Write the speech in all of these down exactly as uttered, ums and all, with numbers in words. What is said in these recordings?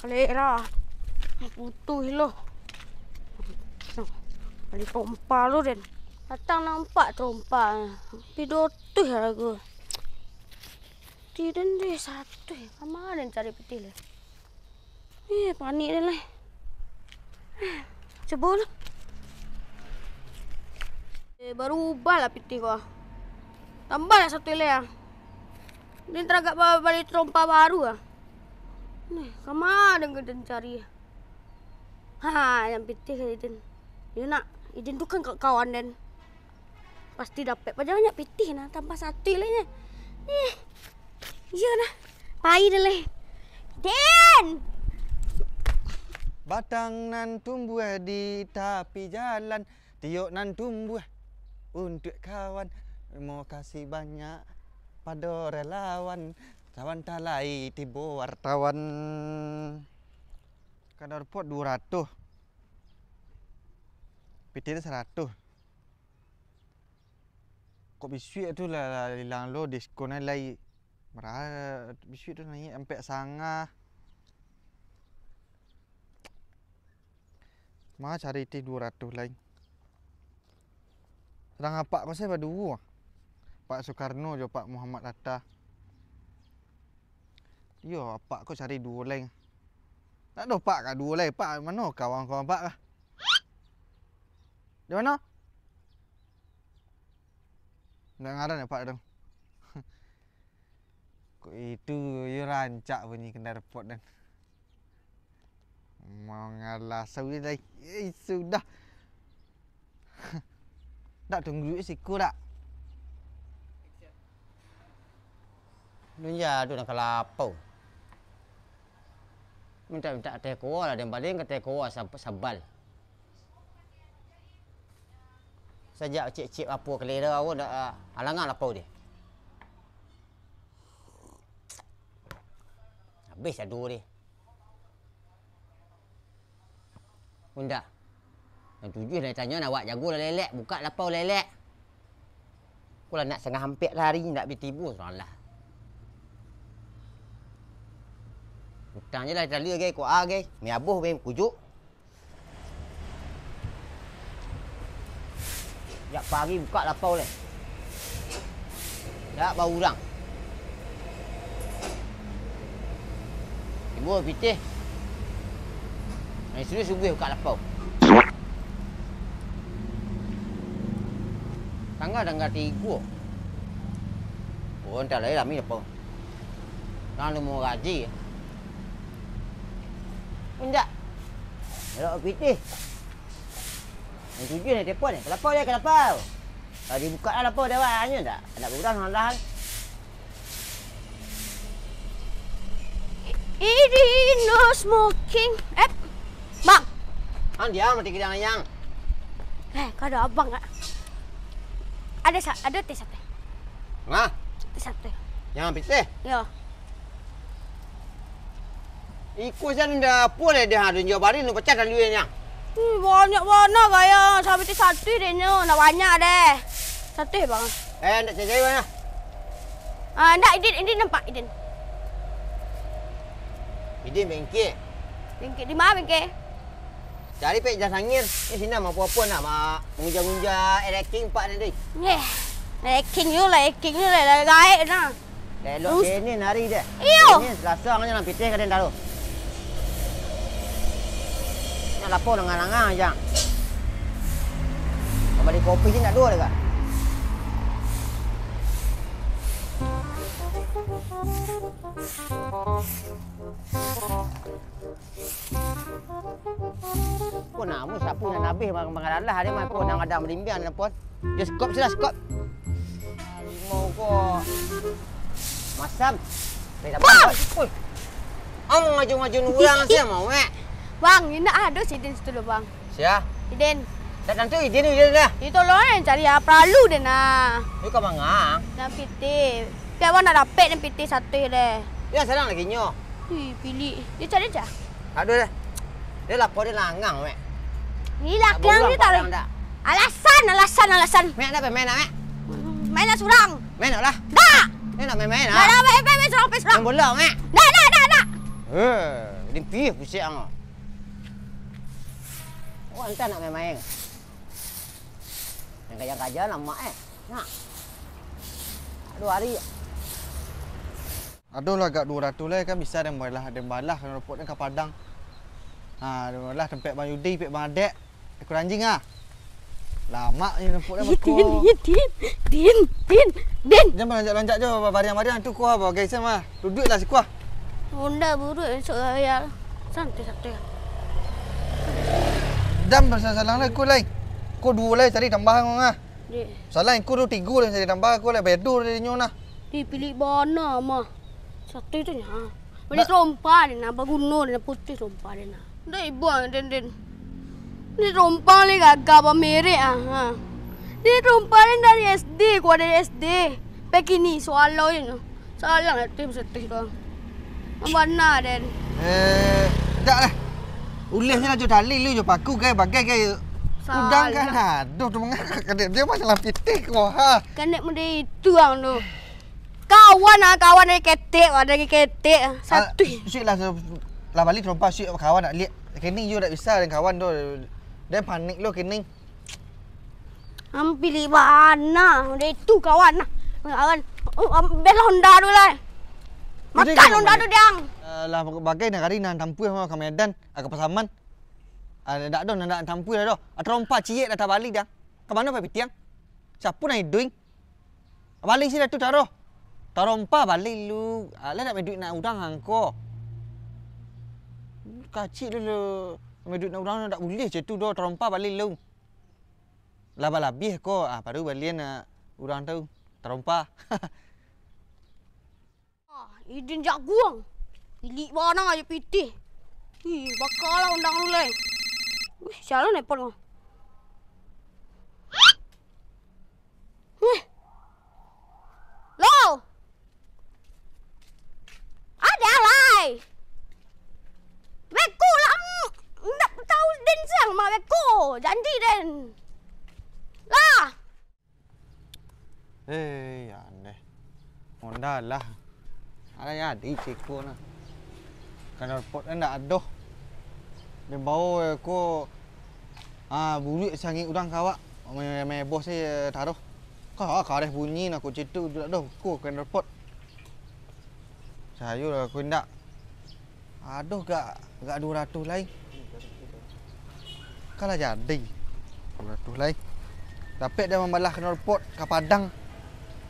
Lek lah. Putuih lo. Bali trompa lo den. Datang nampak trompa. Tapi duo ratuih harago. Pitih den deh saratuih. Kama den cari pitih lai? Eh, panik den lai. Cubo lah. Eh, barubah lah pitih ko ah. Tambah lah satu lai ah. Den taragak ba-, bali trompa baru ah. Nih, kama den, den cari? Ha, nan pitih ka den. Yo nak, iden tu kan ka-, kawan den. Pasti dapek. Padahal banyak pitih nah, tambah satu lai nyo. Eh, iyo nah. Pai den lai. Den! Batang nan tumbuah di tapi jalan, tiok nan tumbuah untuak kawan. Mokasih banyak pado relawan, sabanta lai tibo wartawan. Kandar pot duo ratuih. Pitih tu saratuih. Kok bisuak tu lah, lah ilang lo diskon lai. Mara bisuak tu naiak ampek sangah. Ma cari pitih duo ratuih lai. Sadang apak ko se baduo. Pak Sukarno jo Pak Muhammad Hatta. Iyo, apak ko cari duo lai. Ndak ado pak ka duo lai, pak mano kawan-kawan pak kah? Di mano? Ndak ngaran apak tu. Kok itu yo rancak bunyi knalpot den. Mangalah sawi lai. Eh, sudah. Dak tunggu siko dak? Dunia tu nak lapau. Minta-minta teh kowa lah, den baling ka teh kowa sab-, sabal. Sajak cik-cik apo kelera awak dak, ah, alangan lapau deh. Habis ado deh. Unda. Nan tujuah lah ditanyo, nak awak jago lah lelek, buka lapau lelek. Ko lah nak satangah ampek lah hari, ndak bi tibo, salah. Utang je lah tali gai, ko a gai, mi aboh gai kujuk. Jak pagi buka lapau leh. Jak baurang. Tibo pitih. Nan subuh-subuh buka lapau. Tanggal, tanggal tigo. Oh, antah lai lami lapau. Tanggal limo gaji. Indak. Elok pitih. Nan tujuah ni telepon ni. Ka lapau dia, ka lapau. Kalau dibuka lah lapau dia, awaknyo ndak. Anak budak malah. Ini no smoking. Eh, Bang. Ang diam, mati kidang ayang. Eh, kau ada abang nggak? Ada sa-, ada teh sate. Nah. Teh sate. Yang pitih. Yo. Iko sia ndak apo deh, dia ado nyo bari nu pacah tali nyo. Ih, banyak bana gaya, sampai tu satu deh nyo, nak banyak deh. Satu bang. Eh, ndak cari mana? Ah, ndak, Idin, Idin nampak, Idin. Idin bengkek. Bengkek di mana bengkek? Cari pek jas angin. Eh, sini mah apo-apo nak, mak. Mengunja-unja, eh, ranking pak ni, deh. Nyeh. Ranking yo lah, ranking yo lah, lah gaek nah. Elok Us- Senin hari deh. Iyo. Senin, Selasa, angin nan pitih ka den taruh. Nak lapau langang-langang aja. Nak bali kopi je ndak dua deh, Kak. Ko namuah sapu nan abih mang-, mangalalah ade mah ko nan gadang balimbiang nan pon. Jo sekop sudah sekop. Limau ko masam. Bang! Oi. Ang ngaju-ngaju urang sia mau, eh. Bang, indak ado si Idin situ lo, Bang. Sia? Idin. Tak tantu Idin, Idin dah. Itu lo yang cari apa lalu deh nah. Itu ka mangang. Nan pitih. Piak bang nak dapek nan pitih satu deh. Ya, sadang lagi nyo. Ih, pilik. Dia cari aja. Aduh deh. Dia lapau dia langang, Mek. Ni lah, tak kilang boleh dia tak nampak boleh. Dah. Alasan, alasan, alasan. Mek, nak main, nak, Mek? Main lah surang. Main lah. Dak. Ni nak main-main, Dak, ah? Dak, dak, main, main, main surang, main surang. Main bola, Mek? Dak, dak, dak, dak. Eh, Limpi pusing ang. Oh, antah nak main-main. Yang kaja-kaja lamak eh. Nak. Dua hari. Adoh lah agak duo ratuih lai kan bisa den balah, den balah kan rumput den ka Padang. Ha, den balah tampek Bang Yudi, tampek Bang Adek. Ekor anjing ah. Lamak ni rumput den. Ih, bako. Din, ih, Din, Din, Din, Din. Jan balanjak-lanjak jo, bariang-bariang tu kuah bagai sama. Duduak lah sikuah. Honda buruak esok raya. Santai-santai. Jan basalang-salang lah ko lai. Ko duo lai tadi tambah ngah. Dek. Salah engku tu tigo lah, jadi tambah aku lah bedo dari nyo nah. Di pilik bana mah. Satu itu nya. Bali ba- trompa deh nah, baguno deh nah, putih trompa deh nah. Dah ibuang den den. Ni trompa ni gagah pamerek ah. Ha. Ni trompa ni dari S D, ku dari S D. Pekini soal lo ini. Salah lah, tim setih doang. Bana den. Eh, dak lah. Uleh nyo lah jo tali lu jo paku gai bagai gai. Udang kan. Salah. Aduh, tu mangakak kadek dia masalah pitih ko ha. Kanek mode itu ang tu. Kawan ah, kawan dari ketek, ada dari ketek. Satu. Suik lah, lah bali terompa suik kawan nak liek. Kini yo dak bisa dengan kawan tu. Dia panik lo kini. Ampili bana, udah itu kawan nah. Kawan, oh, am-, bela Honda tu lah. Makan Honda tu, Diang. Eh, lah, bagai nagari nan tampuih mah ka Medan, ah, ka Pasaman. Ah, dak ado, ndak tampuih dah doh. Ah, terompa ciek dah tabali, Diang. Ka mano pai pitiang? Siapo nan iduing? Bali sih dah tu taruh. Tarompa bali lu. Ah, lah nak meduik nak urang angko. Kacik lu, lu. Meduik nak urang dak bulih je tu doh, tarompa bali lu. Labah-labih ko, ah, baru balian, ah, urang tu tarompa. Ah, idin jaguang. Ilik barang aja pitih. Ih, bakalah undang lu lai. Wih, sialan epon ko. Wih. Lo. Ada lai. Beko lah, mm, ndak tahu den siang mah beko. Janji den. Lah. Eh, ya aneh. Honda lah. Ada jadi ceko nah. Knalpot kan ndak ado. Dia bawa ko, ah, buruak sangik urang ka awak. Main, main bos saya taruh. Ka, kareh bunyi nak ko cetuk jual doh ko knalpot. Sayo lah ko indak. Aduh, gak, gak duo ratuih lai. Kan lah jadi. Duo ratuih lai. Dapek dia mambalah knalpot ka Padang.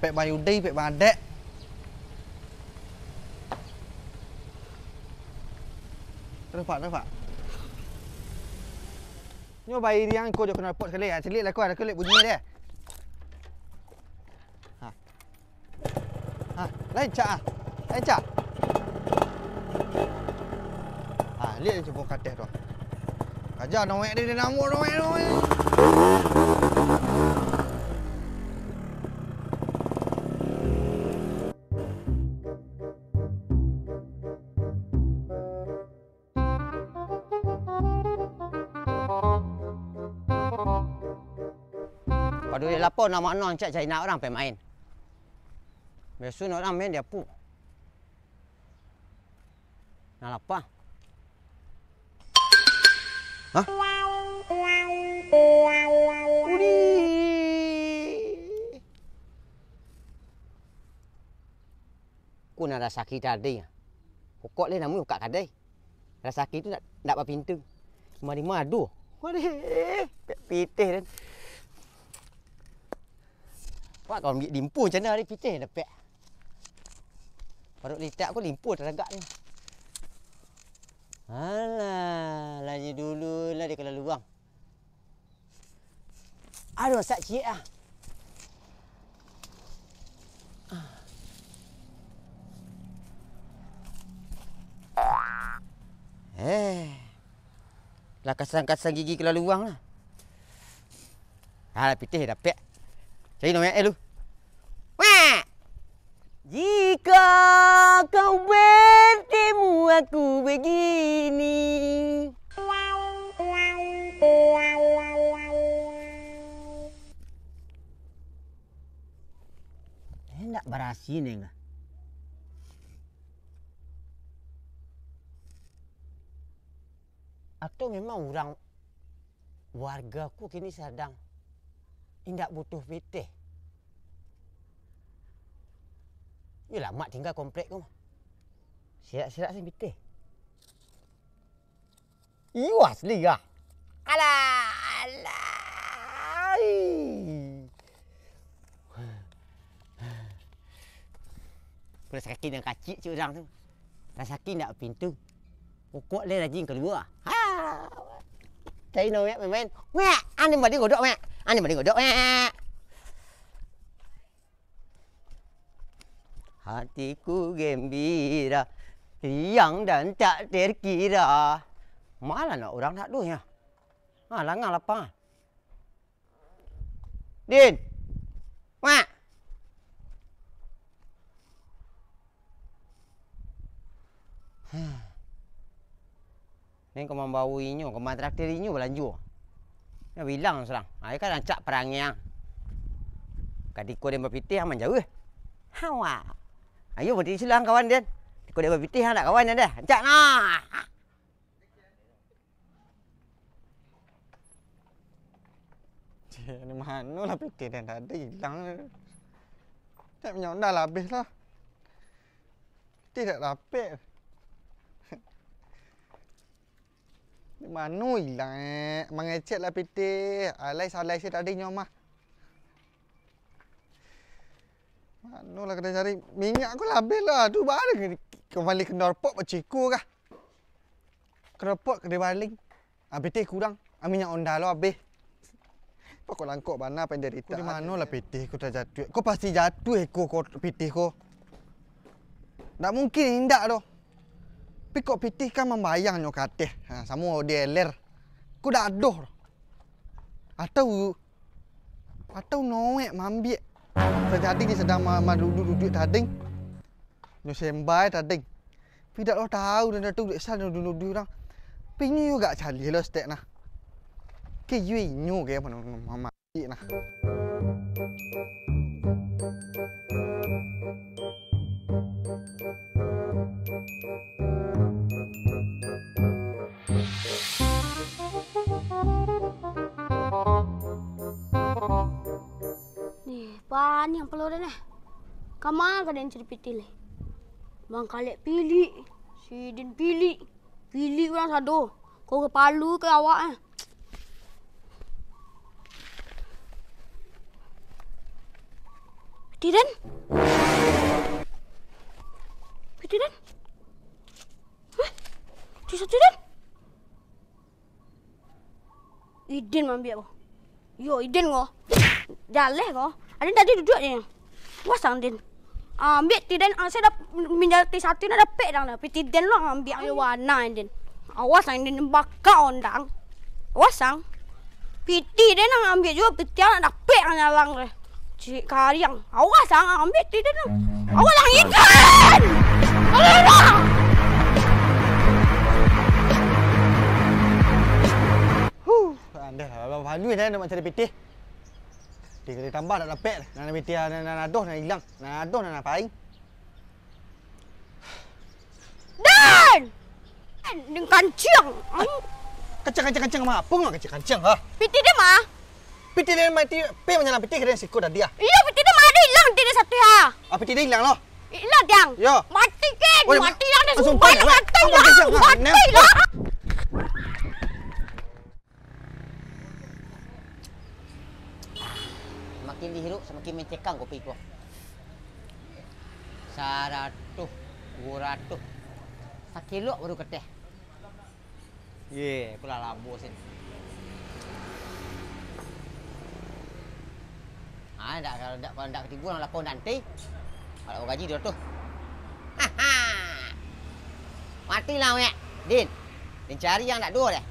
Pek Bang Yudi, pek Bang Adek. Terus, Pak, terus, Pak. Nyo bairiang ko jo knalpot sakali. Ha, caliak lah ko, ada kulik bunyi dia. Ha. Ha, lancak ah. Lancak. Ha, liek dia cubo kateh tu. Kaja nowek dia, dia namo nowek, nowek. Paduli lapau nak mano ancak cari nak urang pemain. Biaso nak urang main di apu. Nah lapah. Hah? Udi. Ku nak rasaki tadi. Pokok le namun buka kadai. Rasaki tu ndak, ndak bapintu. Marima aduh. Wadih, pek pitih dan. Wak kau ambiak limpo macam mana hari pitih dapek. Parut litak ko limpo taragak ni. Alah, lagi dulu lah dia kalau luang. Aduh, masak ciek ah. Eh. Lah kasang-kasang gigi kelaluang lah. Ah, pitih dapek. Cari nonyak eh lu. Wak! Jika kau bertemu aku begini. Eh, ndak barasi ni ngah. Atau memang urang warga ko kini sadang indak butuh pitih? Iyolah, Mak tingga komplek ko mah. Sirak-sirak sen pitih. Iyo, asli, ah. Alah, alah. Rasaki nan kacik cik urang tu. Rasaki ndak pintu. Pokok le rajin kalua. Ha. Cari no, Mek, main-main. Mek, ani bali godok, Mek. Ani bali godok, Mek. Hatiku gembira, riang dan tak terkira. Malah nak urang nak dunia. Ha, langang lapang. Din. Mak. Nen ko mambao inyo, ko mantraktir inyo balanjo. Nyo bilang surang, ayo kan rancak parangai ang. Kadiko den bapitih ang manjauah. Hawa. Ayo, bapitih sulah ang kawan den. Kadiko den bapitih ang dak kawan den dah. Rancak nah. Cih, di mano lah pitih den tadi ilang. Cak minyak onda lah abih lah. Pitih dak dapek. Di mano ilang, eh? Mangecek lah pitih. Alai salai se tadi nyo mah. Mano lah kadai cari minyak ko lah abih lah. Tu baru kembali ka knalpot baciko kah? Knalpot ka dibaling. Ah, pitih kurang. Ah, minyak onda lo abih. Pokok langkok bana pandarita. Ko di mano lah pitih ko tajatuah? Ko pasti jatuah ko, ko pitih ko. Ndak mungkin indak doh. Tapi kok pitih kan mambayang nyo ka ateh. Ha, samo di eler. Ko dak doh. Atau Atau Noek maambiak. Tajadi sadang ma-, maduduak-duduak tading. Nyo sembai tading. Tapi dak lo tau den tu dek sa nuduah-nuduah urang. Tapi inyo yo gak caliak lo stek nah. Ke yo inyo ke mano maambiak nah. Nih, paniang palo den eh. Kama ka den cari pitih lai? Bang Kalek pilik, si Din pilik, pilik urang sado. Ko kapalu ka awak eh. Pitih den? Pitih den? Hah? Pitih satu den? Idin maambiak ko. Yo, Idin ko. Jaleh ko. Adin tadi duduak je. Wasang Din. Ambiak ti den, ah, saya dap-, minjal ti satu nak dapek dang dah. Pitih den lo ambiak. Ayo wana Idin. Awas ang Idin bakak ondang. Awas ang. Pitih den nak ambiak juo, pitih nak dapek ang nyalang deh. Cik kariang. Awas ang ambiak ti den. Awas ang Idin. Alah. Huh, andeh lah, baru dah nak cari pitih. Pitih tadi tambah dak dapek, nan pitih nan, nan adoh nan ilang, nan adoh nan paing. Dan! Dan, den kancang. Kancang, kancang, kancang, ma? Apo nga kancang, kancang, ha? Pitih den ma? Pitih den mati, pai manyalang pitih ka den siko tadi, ah. Iyo, pitih den ma ado ilang, pitih den satu, ha. Ah, pitih den ilang lo. Ilang, Tiang. Yo. Mati ken, mati lah, dah sumpah lah, mati lah, mati lah. Samakin dihirup, samakin mancekang kopi ko. Saratuh, duo ratuh. Sakilok baru kateh. Ye, aku lah labo sen. Ha, ndak, kalau ndak, kalau ndak katibo, nang lapor nanti. Kalau gaji duo ratuh. Mati lah, Mek. Din. Din cari yang ndak duo deh.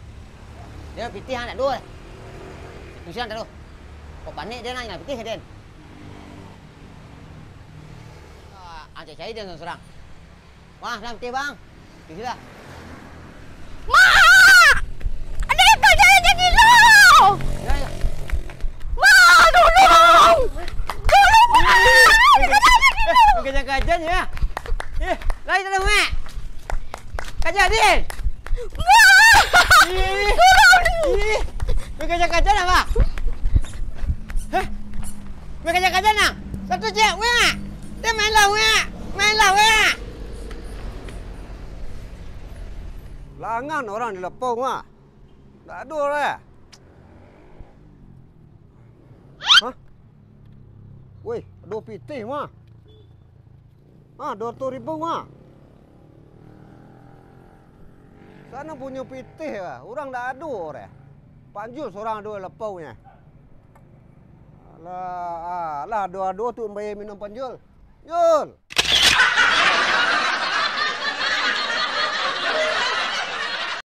Dia pitih yang ndak duo deh. Itu siang taruh. Kok panik dia nanya pitih, Din? Ah, cari dia seorang-seorang. Wah, lah pitih, Bang. Pitih sudah. Mak! Ada yang kerja yang jadi lo! Ya, ya. Mak, tolong! Tolong, Mak! Ada yang kerja yang jadi lo! Eh, bukan jangan kerja ni, ya? Eh, lain tak tahu, Mak? Kerja, Din! Mak! Ih, ih, main kaja-kaja nah, Pak? Hah? Main kaja-kaja nah? Satu ciek, weh, ah. Dia main lah, weh, ah. Main lah, weh, ah. Langan urang di lapau, ah. Ndak ado urang. Hah? Weh, ado pitih, mah. Ah, duo ratuih ribu, ah. Sanak punyo pitih, ah. Urang ndak ado, urang. Panjul surang ado lapau nyo. Alah, alah, ado-ado tu bayia minum panjul. Jul!